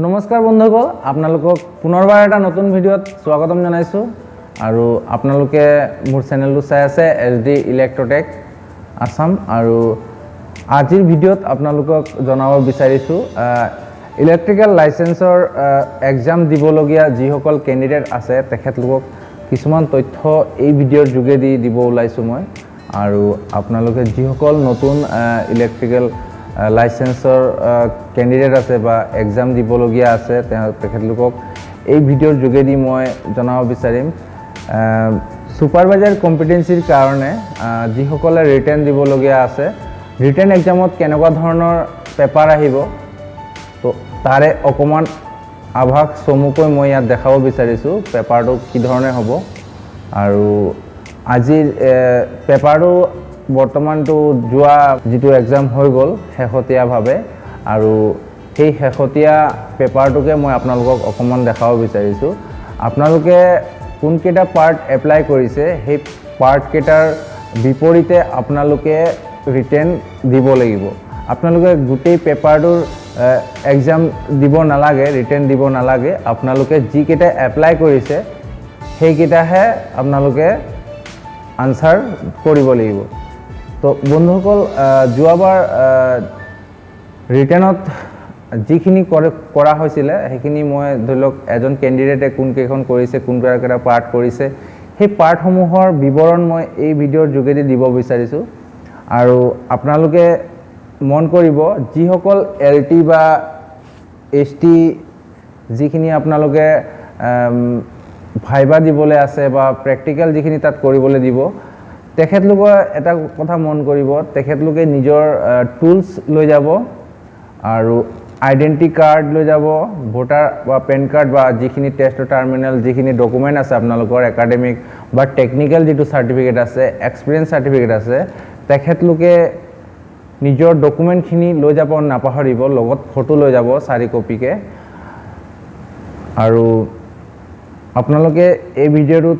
নমস্কাৰ বন্ধুসকল, আপোনালোকক পুনৰবাৰ এটা নতুন ভিডিঅ'ত স্বাগতম জনাইছোঁ। আৰু আপোনালোকে মোৰ চেনেলটো চাই আছে এছ ডি ইলেক্ট্ৰটেক আছাম। আৰু আজিৰ ভিডিঅ'ত আপোনালোকক জনাব বিচাৰিছোঁ, ইলেক্ট্ৰিকেল লাইচেঞ্চৰ এক্সাম দিবলগীয়া যিসকল কেণ্ডিডেট আছে, তেখেতলোকক কিছুমান তথ্য এই ভিডিঅ'ৰ যোগেদি দিব ওলাইছোঁ মই। আৰু আপোনালোকে যিসকল নতুন ইলেক্ট্ৰিকেল লাইচেঞ্চৰ কেণ্ডিডেট আছে বা এক্সাম দিবলগীয়া আছে, তেখেতলোকক এই ভিডিঅ'ৰ যোগেদি মই জনাব বিচাৰিম, ছুপাৰভাইজাৰ কম্পিটেঞ্চিৰ কাৰণে যিসকলে ৰিটেন দিবলগীয়া আছে, ৰিটেন এক্সামত কেনেকুৱা ধৰণৰ পেপাৰ আহিব, তো তাৰে অকণমান আভাস চমুকৈ মই ইয়াত দেখাব বিচাৰিছোঁ, পেপাৰটো কি ধৰণে হ'ব। আৰু আজিৰ পেপাৰটো বৰ্তমানটো যোৱা যিটো এক্সাম হৈ গ'ল শেহতীয়াভাৱে, আৰু সেই শেহতীয়া পেপাৰটোকে মই আপোনালোকক অকণমান দেখাব বিচাৰিছোঁ। আপোনালোকে কোনকেইটা পাৰ্ট এপ্লাই কৰিছে, সেই পাৰ্টকেইটাৰ বিপৰীতে আপোনালোকে ৰিটেন দিব লাগিব। আপোনালোকে গোটেই পেপাৰটোৰ এক্সাম দিব নালাগে, ৰিটেন দিব নালাগে। আপোনালোকে যিকেইটা এপ্লাই কৰিছে, সেইকেইটাহে আপোনালোকে আনচাৰ কৰিব লাগিব। তো বন্ধুসকল, যোৱাবাৰ ৰিটেনত যিখিনি কৰা হৈছিলে, সেইখিনি মই ধৰি লওক এজন কেণ্ডিডেটে কোনকেইখন কৰিছে, কোনকেইটা পাৰ্ট কৰিছে, সেই পাৰ্টসমূহৰ বিৱৰণ মই এই ভিডিঅ'ৰ যোগেদি দিব বিচাৰিছোঁ। আৰু আপোনালোকে মন কৰিব, যিসকল এল টি বা এইচ টি, যিখিনি আপোনালোকে ভাইবা দিবলৈ আছে বা প্ৰেক্টিকেল যিখিনি তাত কৰিবলৈ দিব, তেখেতলোকৰ এটা কথা মন কৰিব, তেখেতলোকে নিজৰ টুলছ লৈ যাব আৰু আইডেণ্টি কাৰ্ড লৈ যাব, ভোটাৰ বা পেন কাৰ্ড বা যিখিনি টেষ্ট টাৰ্মিনেল, যিখিনি ডকুমেণ্ট আছে আপোনালোকৰ, একাডেমিক বা টেকনিকেল যিটো চাৰ্টিফিকেট আছে, এক্সপিৰিয়েঞ্চ চাৰ্টিফিকেট আছে, তেখেতলোকে নিজৰ ডকুমেণ্টখিনি লৈ যাব নাপাহৰিব। লগত ফটো লৈ যাব 4 কপিকৈ। আৰু আপোনালোকে এই ভিডিঅ'টোত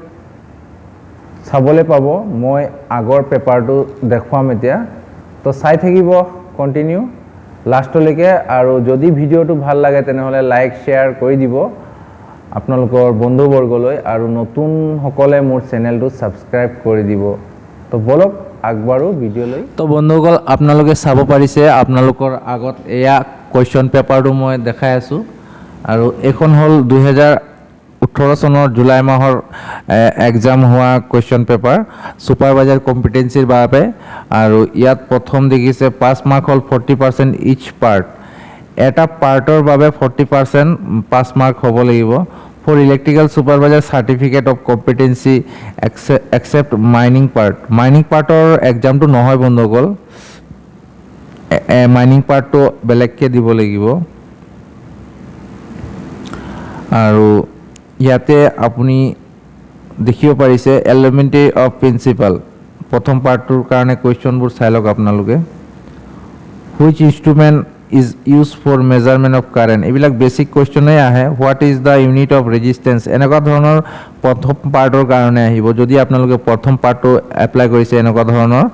চাবলৈ পাব, মই আগৰ পেপাৰটো দেখুৱাম এতিয়া। তো চাই থাকিব কণ্টিনিউ লাষ্টলৈকে। আৰু যদি ভিডিঅ'টো ভাল লাগে, তেনেহ'লে লাইক শ্বেয়াৰ কৰি দিব আপোনালোকৰ বন্ধুবৰ্গলৈ আৰু নতুনসকলে মোৰ চেনেলটো ছাবস্ক্ৰাইব কৰি দিব। তো ব'লক, আগবাঢ়ো ভিডিঅ'লৈ। তো বন্ধুসকল, আপোনালোকে চাব পাৰিছে, আপোনালোকৰ আগত এয়া কুৱেশ্যন পেপাৰটো মই দেখাই আছোঁ। আৰু এইখন হ'ল 2018 চনৰ জুলাই মাহৰ এক্সাম হোৱা কুৱেশ্যন পেপাৰ ছুপাৰভাইজাৰ কম্পিটেঞ্চিৰ বাবে। আৰু ইয়াত প্ৰথম দেখিছে, পাছ মাৰ্ক হ'ল 40% ইচ পাৰ্ট। এটা পাৰ্টৰ বাবে 40% পাছ মাৰ্ক হ'ব লাগিব for electrical supervisor certificate of competency except mining part। Mining পাৰ্টৰ এক্সামটো নহয় বন্ধুসকল, মাইনিং পাৰ্টটো বেলেগকৈ দিব লাগিব। আৰু ইয়াতে আপুনি দেখিব পাৰিছে, এলিমেণ্টেৰী অফ প্ৰিন্সিপাল প্ৰথম পাৰ্টটোৰ কাৰণে কুৱেশ্যনবোৰ চাই লওক আপোনালোকে। Which instrument is use for measurement of current? এইবিলাক বেছিক কুৱেশ্যনেই আহে। What is the unit of resistance? এনেকুৱা ধৰণৰ প্ৰথম পাৰ্টৰ কাৰণে আহিব। যদি আপোনালোকে প্ৰথম পাৰ্টটো এপ্লাই কৰিছে, এনেকুৱা ধৰণৰ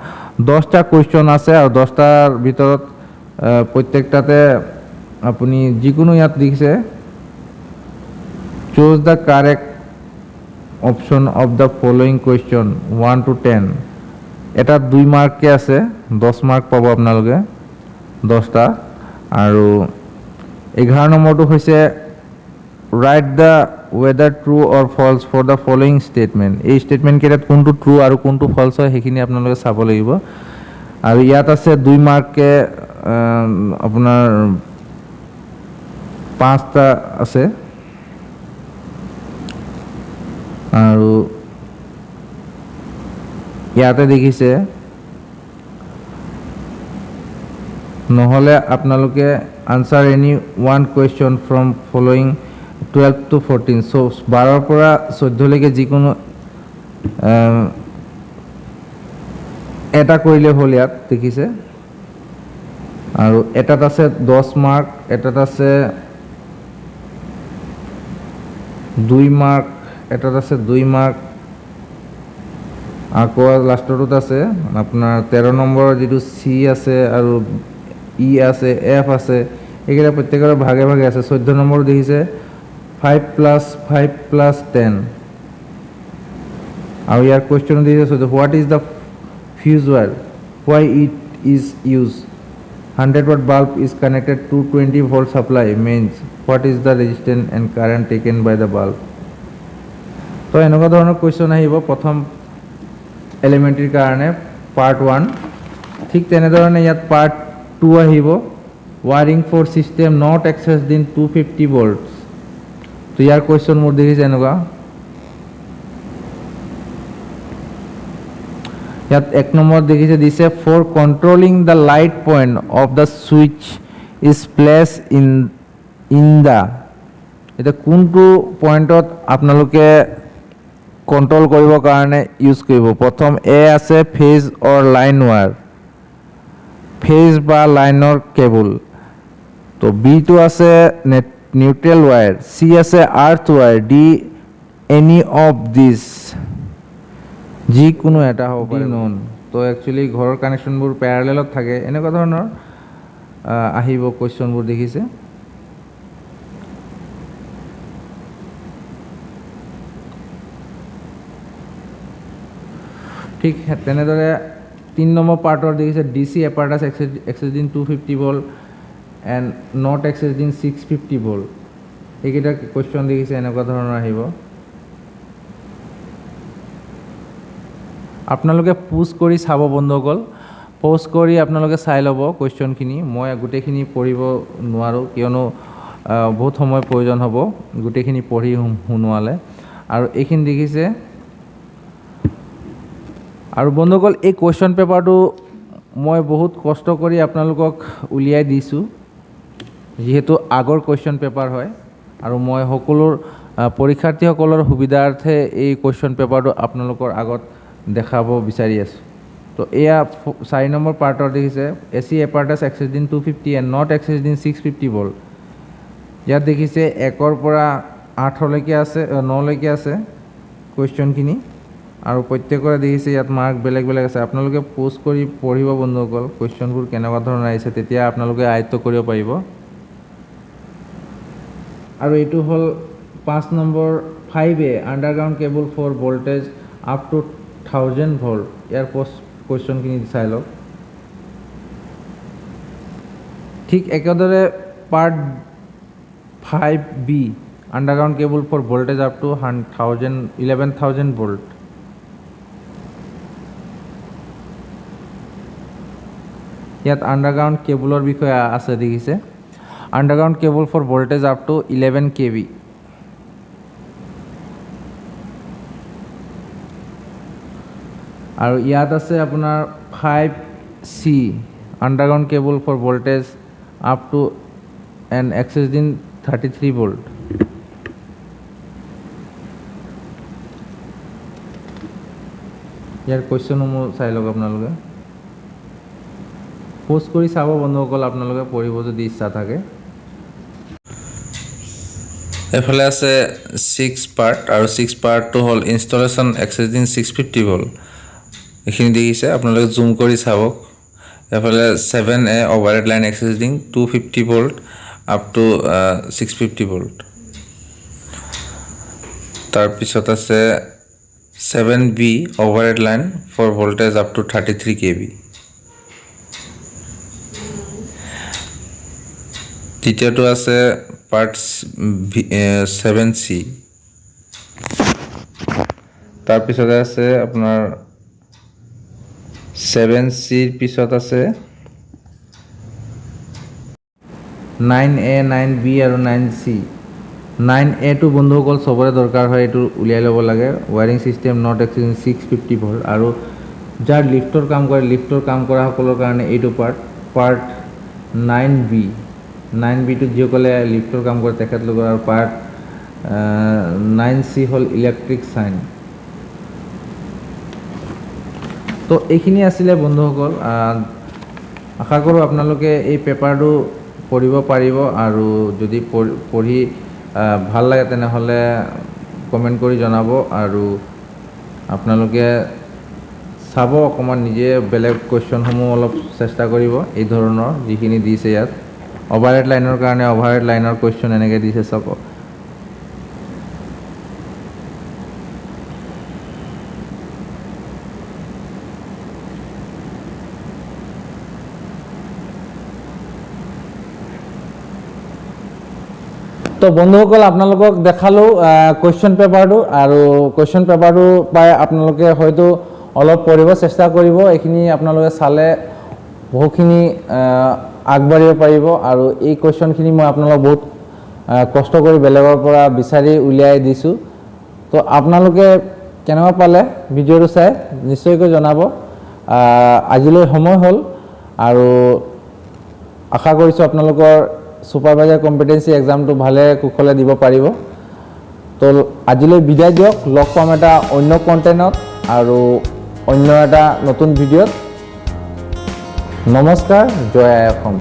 10টা কুৱেশ্যন আছে। আৰু 10টাৰ ভিতৰত প্ৰত্যেকটাতে আপুনি যিকোনো, ইয়াত দেখিছে, choose the correct option of the following question 1 to 10। এটা 2 মাৰ্ককৈ আছে, 10 মাৰ্ক পাব আপোনালোকে 10টা। আৰু 11 নম্বৰটো হৈছে write the whether true or false for the following statement। এই ষ্টেটমেণ্টকেইটাত কোনটো ট্ৰু আৰু কোনটো ফল্ছ হয়, সেইখিনি আপোনালোকে চাব লাগিব। আৰু ইয়াত আছে 2 মাৰ্ককৈ আপোনাৰ পাঁচটা আছে। আৰু ইয়াতে দেখিছে, নহ'লে আপোনালোকে answer any one question from following 12 to 14। So 12ৰ পৰা 14লৈকে যিকোনো এটা কৰিলে হ'ল, ইয়াত দেখিছে। আৰু এটাত আছে 10 মাৰ্ক, এটাত আছে 2 মাৰ্ক, এটাত আছে 2 মাৰ্ক। আকৌ লাষ্টৰটোত আছে আপোনাৰ 13 নম্বৰৰ যিটো চি আছে আৰু ই আছে, এফ আছে, এইকেইটা প্ৰত্যেকৰে ভাগে ভাগে আছে। 14 নম্বৰ দেখিছে 5 প্লাছ 5 প্লাছ 10। আৰু ইয়াৰ কুৱেশ্যন দিছে 14, what is the fuse wire, why it is use, 100 watt bulb is connected to 20 volt supply mains, what is the resistance and current taken by the bulb. তো এনেকুৱা ধৰণৰ question আহিব প্ৰথম এলিমেণ্টেৰীৰ কাৰণে part 1। ঠিক তেনেধৰণে ইয়াত পাৰ্ট 2 আহিব, wiring for system not exceeding 250 volts. তো ইয়াৰ কুৱেশ্যন মোৰ দেখিছে এনেকুৱা। ইয়াত 1 নম্বৰত দেখিছে দিছে for controlling the light point of the switch is place in the. এতিয়া কোনটো পইণ্টত আপোনালোকে কণ্ট্ৰল কৰিবৰ কাৰণে ইউজ কৰিব? প্ৰথম এ আছে phase or line wire, phase বা লাইনৰ কেবুল। তো বিটো আছে নিউট্ৰেল ৱায়াৰ, চি আছে earth wire, D any of this, যিকোনো এটা হ'ব পাৰে নন। তো একচুৱেলি ঘৰৰ কানেকশ্যনবোৰ পেৰালেলত থাকে, এনেকুৱা ধৰণৰ আহিব কুৱেশ্যনবোৰ দেখিছে। ঠিক তেনেদৰে 3 নম্বৰ পাৰ্টৰ দেখিছে D C apparatus exceeding 250 volt and not exceeding 650 volt. এইকেইটা কুৱেশ্যন দেখিছে এনেকুৱা ধৰণৰ আহিব। আপোনালোকে প'জ কৰি চাব বন্ধুসকল, প'জ কৰি আপোনালোকে চাই ল'ব কুৱেশ্যনখিনি। মই গোটেইখিনি পঢ়িব নোৱাৰোঁ, কিয়নো বহুত সময় প্ৰয়োজন হ'ব গোটেইখিনি পঢ়ি শুনোৱালে। আৰু এইখিনি দেখিছে। আৰু বন্ধুসকল, এই কুৱেশ্যন পেপাৰটো মই বহুত কষ্ট কৰি আপোনালোকক উলিয়াই দিছোঁ, যিহেতু আগৰ কুৱেশ্যন পেপাৰ হয় আৰু মই সকলো পৰীক্ষাৰ্থীসকলৰ সুবিধাৰ্থে এই কুৱেশ্যন পেপাৰটো আপোনালোকৰ আগত দেখাব বিচাৰি আছোঁ। তো এয়া 4 নম্বৰ পাৰ্টৰ দেখিছে A C apparatus exceeding 250 and not exceeding 650 volt. ইয়াত দেখিছে 1ৰ পৰা 8লৈকে আছে, 9লৈকে আছে কুৱেশ্যনখিনি। আৰু প্ৰত্যেকৰে দেখিছে ইয়াত মাৰ্ক বেলেগ বেলেগ আছে। আপোনালোকে প'ষ্ট কৰি পঢ়িব বন্ধুসকল, কুৱেশ্যনবোৰ কেনেকুৱা ধৰণৰ আহিছে, তেতিয়া আপোনালোকে আয়ত্ব কৰিব পাৰিব। আৰু এইটো হ'ল 5 number 5 A underground cable for voltage up to 1000 volt. ইয়াৰ পষ্ট কুৱেশ্যনখিনি চাই লওক। ঠিক একেদৰে part 5 B underground cable for voltage up to 11,000 volt. ইয়াত আণ্ডাৰগ্ৰাউণ্ড কেবুলৰ বিষয়ে আছে দেখিছে, underground cable for voltage up to 11 K V. আৰু ইয়াত আছে আপোনাৰ 5 C underground cable for voltage up to and exceeding 33 volt. ইয়াৰ কুৱেশ্যনসমূহ চাই লওক আপোনালোকে, প'ষ্ট কৰি চাব বন্ধুসকল, আপোনালোকে পঢ়িব যদি ইচ্ছা থাকে। এইফালে আছে 6 পাৰ্ট, আৰু 6 পাৰ্টটো হ'ল ইনষ্টলেশ্যন এক্সেছিং 650 ভল্ট। এইখিনি দেখিছে, আপোনালোকে জুম কৰি চাব। এইফালে 7 A overhead line exceeding 250 volt up to 650 volt. তাৰপিছত আছে 7 B overhead line for voltage up to 33 K V. দ্বিতীয়টো আছে পাৰ্ট 7 চি। তাৰপিছতে আছে আপোনাৰ 7 চিৰ পিছত আছে 9 এ, 9 বি আৰু 9 চি। 9 এটো বন্ধুসকল চবৰে দৰকাৰ হয়, এইটো উলিয়াই ল'ব লাগে। Wiring system not exceeding 650 volt. আৰু যাৰ লিফ্টৰ কাম কৰে, লিফ্টৰ কাম কৰাসকলৰ কাৰণে এইটো পাৰ্ট 9 বি। 9 বিটোত যিসকলে লিফ্টৰ কাম কৰে তেখেতলোকৰ। আৰু পাৰ্ট 9 চি হ'ল ইলেক্ট্ৰিক চাইন। তো এইখিনি আছিলে বন্ধুসকল, আশা কৰোঁ আপোনালোকে এই পেপাৰটো পঢ়িব পাৰিব। আৰু যদি পঢ়ি ভাল লাগে তেনেহ'লে কমেণ্ট কৰি জনাব। আৰু আপোনালোকে চাব অকণমান নিজে বেলেগ কুৱেশ্যনসমূহ অলপ চেষ্টা কৰিব এই ধৰণৰ যিখিনি দিছে ইয়াত। অভাৰহেড লাইনৰ কাৰণে অভাৰহেড লাইনৰ কুৱেশ্যন এনেকৈ দিছে, চাওক। তো বন্ধুসকল, আপোনালোকক দেখালোঁ কুৱেশ্যন পেপাৰটো, আৰু কুৱেশ্যন পেপাৰটো পাই আপোনালোকে হয়তো অলপ পঢ়িব চেষ্টা কৰিব। এইখিনি আপোনালোকে চালে বহুখিনি আগবাঢ়িব পাৰিব। আৰু এই কুৱেশ্যনখিনি মই আপোনালোকক বহুত কষ্ট কৰি বেলেগৰ পৰা বিচাৰি উলিয়াই দিছোঁ। তো আপোনালোকে কেনেকুৱা পালে ভিডিঅ'টো চাই নিশ্চয়কৈ জনাব। আজিলৈ সময় হ'ল, আৰু আশা কৰিছোঁ আপোনালোকৰ ছুপাৰভাইজাৰ কম্পিটেঞ্চি এক্সামটো ভালে কুশলে দিব পাৰিব। তো আজিলৈ বিদায় দিয়ক, লগ পাম এটা অন্য কণ্টেণ্টত আৰু অন্য এটা নতুন ভিডিঅ'ত। নমস্কাৰ, জয় আই অসম।